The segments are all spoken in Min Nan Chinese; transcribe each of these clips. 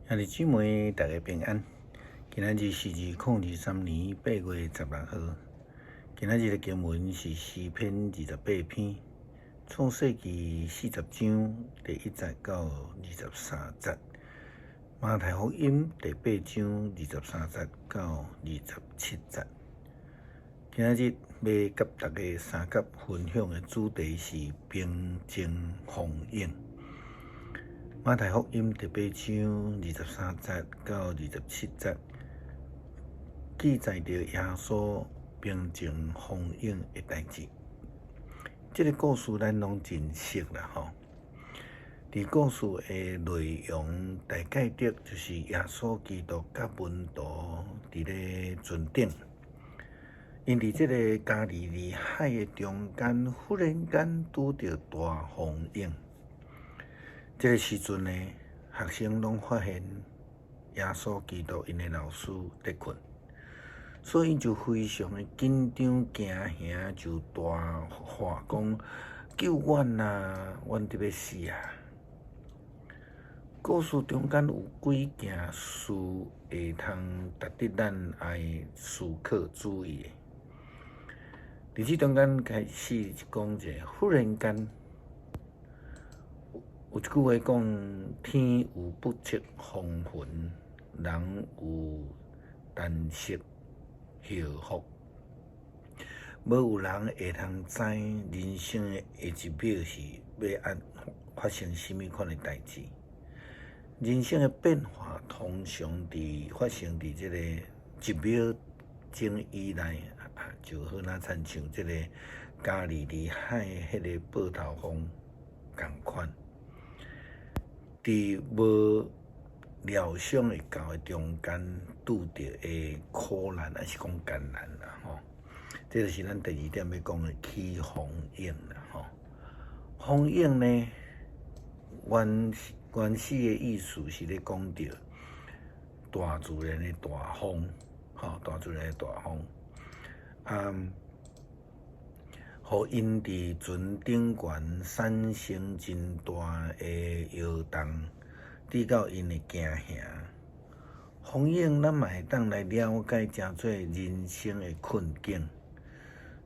兄弟姊妹，大家平安。今仔日是2023年8月16號。今仔日的經文是詩篇28篇，創世記40章第1節到23節，馬太福音第八章23節到27節。今仔日欲佮大家相佮分享的主題是平靜風湧。馬太福音第八章23節到27節，記載著耶穌平靜風湧的代誌。這个故事咱攏真熟啦吼。佇故事的內容，大概著就是耶穌基督佮門徒佇咧船頂，𪜶佇這个加利利海的中間，忽然間拄著大風湧。這个時陣呢，學生攏發現耶穌基督𪜶的老師佇睏，所以𪜶就非常的緊張驚嚇，就大喊講：救阮啊！阮著欲死啊！故事中間有幾件事會通值得咱愛思考注意的。佇這中間開始講者，忽然間，有一句話講：天有不測風雲，人有旦夕禍福。無有人會通知人生的下一秒是欲按發生啥物款的代誌。人生的變化通常佇發生佇這個一秒鐘以內，就好若親像這個加利利海彼个報頭風仝款。佇無料想會到的中間拄著的苦難，抑是講艱難啦吼。這就是咱第二點欲講的起風湧啦吼。風湧呢，原始的意思是咧講著大自然的大風，吼，大自然的大風。啊，予𪜶佇船頂懸產生真大的搖動，直到𪜶會驚嚇。風湧，咱嘛會當來了解誠濟人生的困境，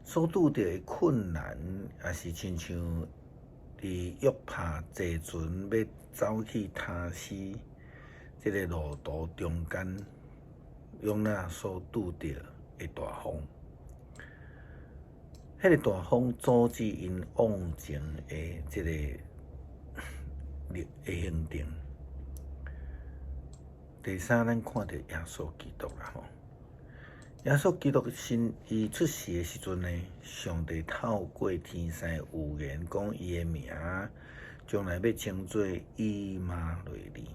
所拄著的困難，也是親像佇約帕坐船欲走去他施這个路途中間，約拿所拄著的大風。彼个大風阻止𪜶往前的這个的行程。第三，咱看著耶穌基督啦吼。耶穌基督身伊出世的時陣呢，上帝透過天使預言講伊的名將來欲稱做以馬內利。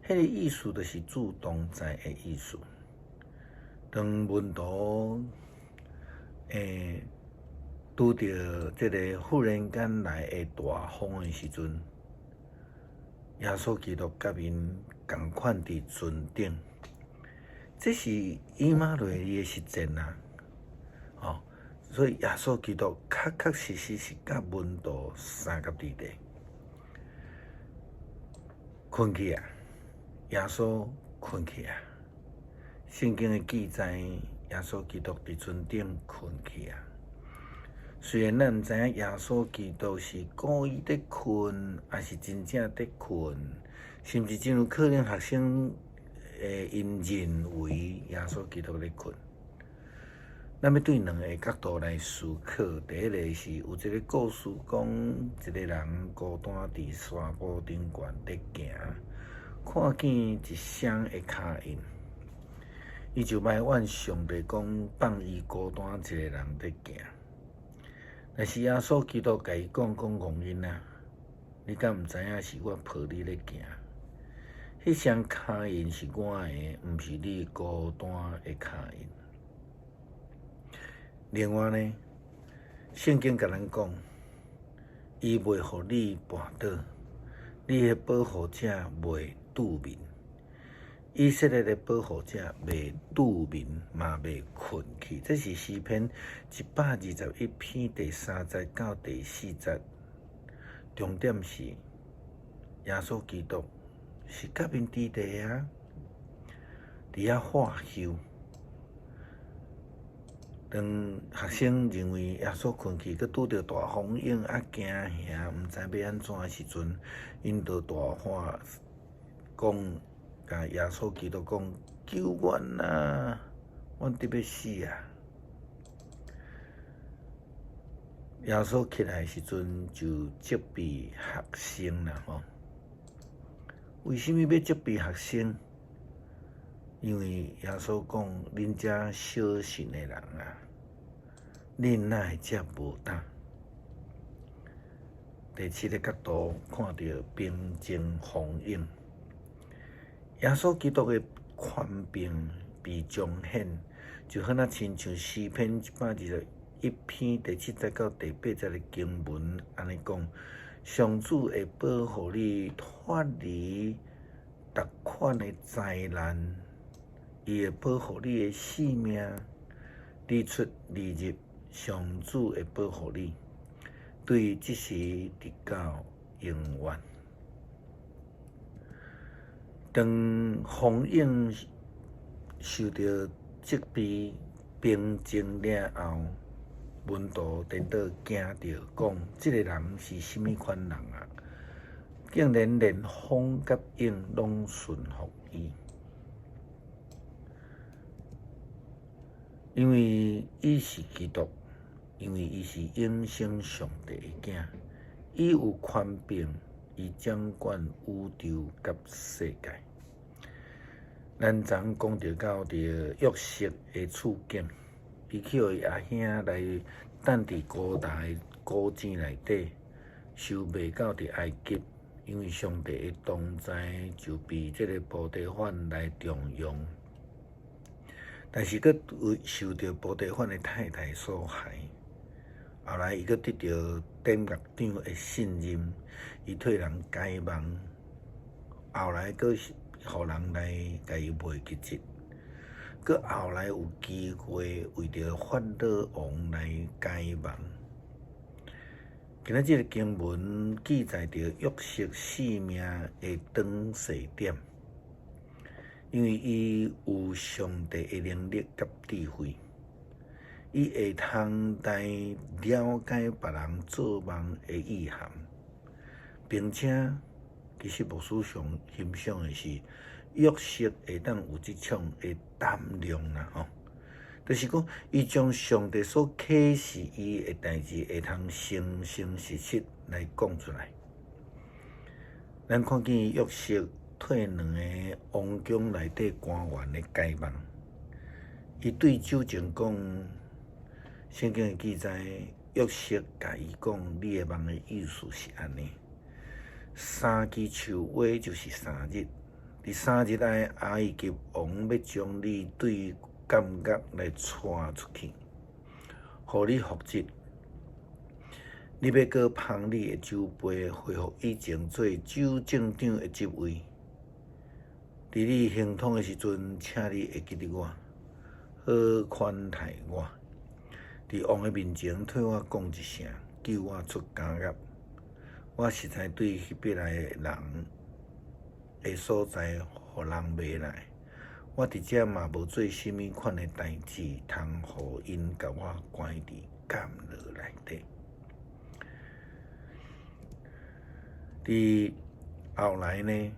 彼个意思就是主同在的意思。當門徒拄著這个忽然間來的大風的時陣，耶穌基督佮𪜶仝款佇船頂，這是以馬內利的實踐啊！吼，所以耶穌基督確確實實是佮門徒相佮佇咧，睏去啊！耶穌睏去啊！聖經的記載，耶穌基督佇船頂睏去啊！雖然咱毋知影耶穌基督是故意佇睏，抑是真正佇睏，甚至真有可能學生會𪜶認為耶穌基督咧睏。咱欲對兩个角度來思考，第一个是有一个故事講，一個人孤單佇山坡頂懸佇行，看見一雙的跤印，伊就埋怨上帝講放伊孤單一個人佇行。但是耶穌基督共伊講講戇囡仔，你敢毋知影是我抱你咧行？彼雙跤印是我的，毋是你孤單的跤印。另外呢，聖經共咱講，伊袂予你跋倒，你的保護者袂拄眠。以色列的保護者袂拄眠，嘛袂睏去。這是詩篇121篇第3節到第4節。重點是耶穌基督是佮𪜶佇地啊，佇遐喝休。當學生認為耶穌睏去，閣拄著大風湧啊驚嚇，毋知欲按怎的時陣，𪜶就大喊講，共耶穌基督講：救阮啊！阮得欲死啊！耶穌起來的時陣就責備學生啦吼。為啥物欲責備學生？因為耶穌講：恁遮小信的人啊，恁哪會遮無膽？第七个角度看著平靜風湧，耶穌基督的權柄被彰顯，就好若親像詩篇121篇第七節到第八節的經文按呢講：上主會保護你脫離逐款的災難，伊會保護你的性命，日出日入，上主會保護你，對這時直到永遠。當風湧受著責備、平靜了後，門徒顛倒驚著，講：這个人是啥物款人啊？竟然連風佮湧攏順服伊。因為伊是基督，因為伊是永生上帝的囝，伊有權柄，伊掌管宇宙佮世界。咱昨昏講著到著約瑟的處境，伊去予伊阿兄來等佇孤台的古井內底，收賣到佇埃及，因為上帝的同在就被這个薄底反來重用。但是閣受著薄底反的太太所害，後來伊閣得著典獄長的信任，伊替人解夢，後來閣予人來共伊賣去質，閣後來有機會為著法老王來解夢。今仔這个經文記載著約瑟性命的轉捩點。因為伊有上帝的能力佮智慧，伊會通來了解別人做夢的意涵，並且其實牧師上欣賞的是約瑟會當有這種的膽量啦吼，就是講伊將上帝所啟示伊的代誌會通誠誠實實來講出來。咱看見約瑟替兩个王宮內底官員的解夢，伊對酒政講，聖經的記載，約瑟共伊講，你的夢的意思是按呢：三支樹葦就是三日，佇三日內，埃及王欲將你對監獄來帶出去，予你復職。你欲閣捧你的酒杯，恢復以前做酒政長的職位。佇你行通的時陣，請你會記得我，好寬待我。佇王的面前替我講一聲，救我出監獄。我實在對希伯來人的所在，予人賣來。我佇遮嘛無做啥物款的代誌，通予𪜶共我關佇監牢內底。佇後來呢，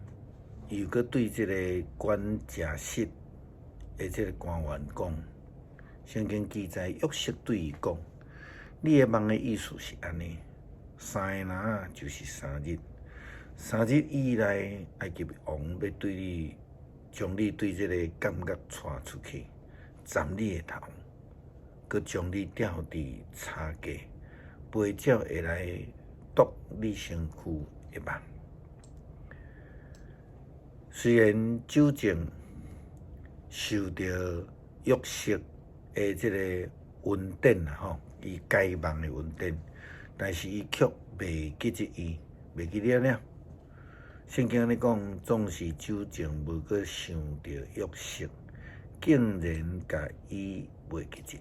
伊又閣對這个管食食的這个官員講，聖經記載，約瑟對伊講：你的夢的意思是按呢，三个籃仔就是三日，三日以內，埃及王欲對你，將你對這个監獄帶出去，斬你的頭，閣將你吊佇柴架，飛鳥會來啄你身軀的肉。雖然酒政受著約瑟的這个恩典啦吼，伊解夢的恩典，但是伊卻袂記得伊，袂記得了。聖經按呢講，總是酒政無閣想著約瑟，竟然共伊賣去質。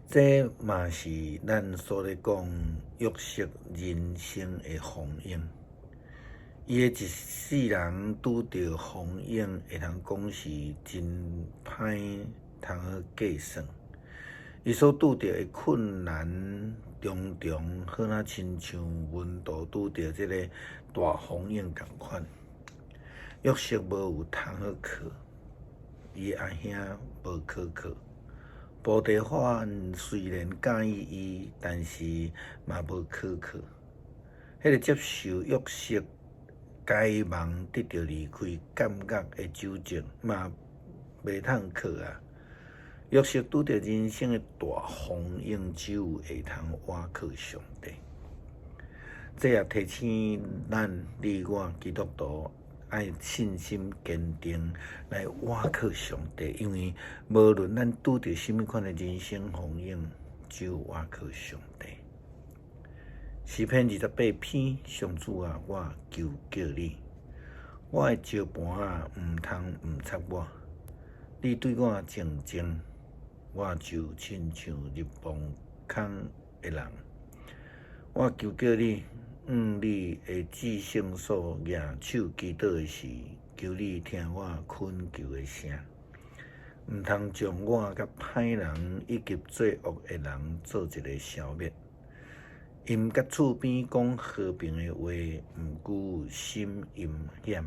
這嘛是咱所咧講約瑟人生的風湧。伊的一世人拄著風湧，會通講是真歹通好計算。伊所拄著的困難重重，好若親像門徒拄著這个大風湧仝款。約瑟無有通好靠，伊阿兄無可靠。薄提法雖然佮意伊，但是嘛無可靠。彼个接受約瑟解夢得著離開監獄的酒政嘛袂通靠啊！約瑟拄著人生的大風湧，只有會通倚靠上帝。這也提醒咱你我基督徒愛信心堅定來倚靠上帝，因為無論咱拄著啥物款的人生風湧，只有倚靠上帝。詩篇28篇，上主啊，我求叫你，我的石磐啊，毋通毋插我。你對我靜靜，我就親像入墓空的人。我求叫你，向你的至聖所舉手祈禱的時，求你聽我懇求的聲，毋通將我佮歹人以及作惡的人做一个消滅。𪜶佮厝邊講和平的話，毋過心陰險。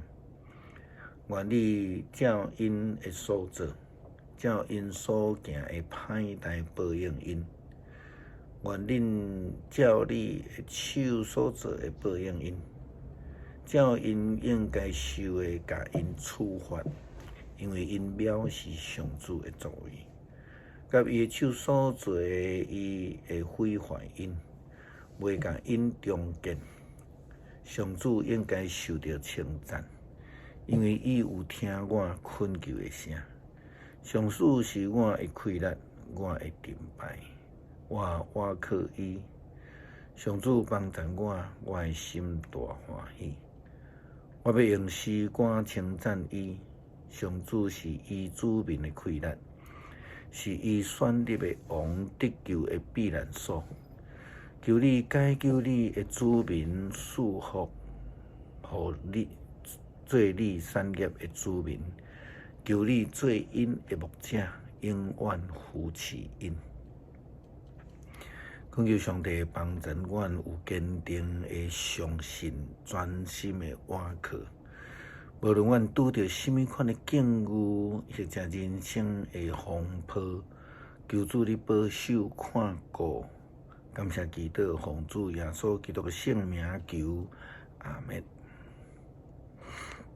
願你照𪜶的所做，照𪜶所行的歹代報應𪜶。願恁照你的手所做的報應𪜶，照𪜶應該受的共𪜶處罰，因為𪜶藐視上主的作為，佮伊的手所做的，伊會毀壞𪜶，袂共𪜶重建。上主應該受著稱讚，因為伊有聽我懇求的聲。上主是我的氣力，我的盾牌，我倚靠伊。上主幫贊我，我的心大歡喜。我欲用詩歌稱讚伊。上主是伊子民的氣力，是伊選立的王得救的避難所。求你解救你的子民，賜福予你做你產業的子民。求你做𪜶的牧者，永遠扶持𪜶。懇求上帝幫助阮有堅定的相信，專心的倚靠。無論阮拄著啥物款的境遇，或者人生的風波，求主你保守看顧。感謝祈禱，奉主耶穌基督的聖名求，阿們。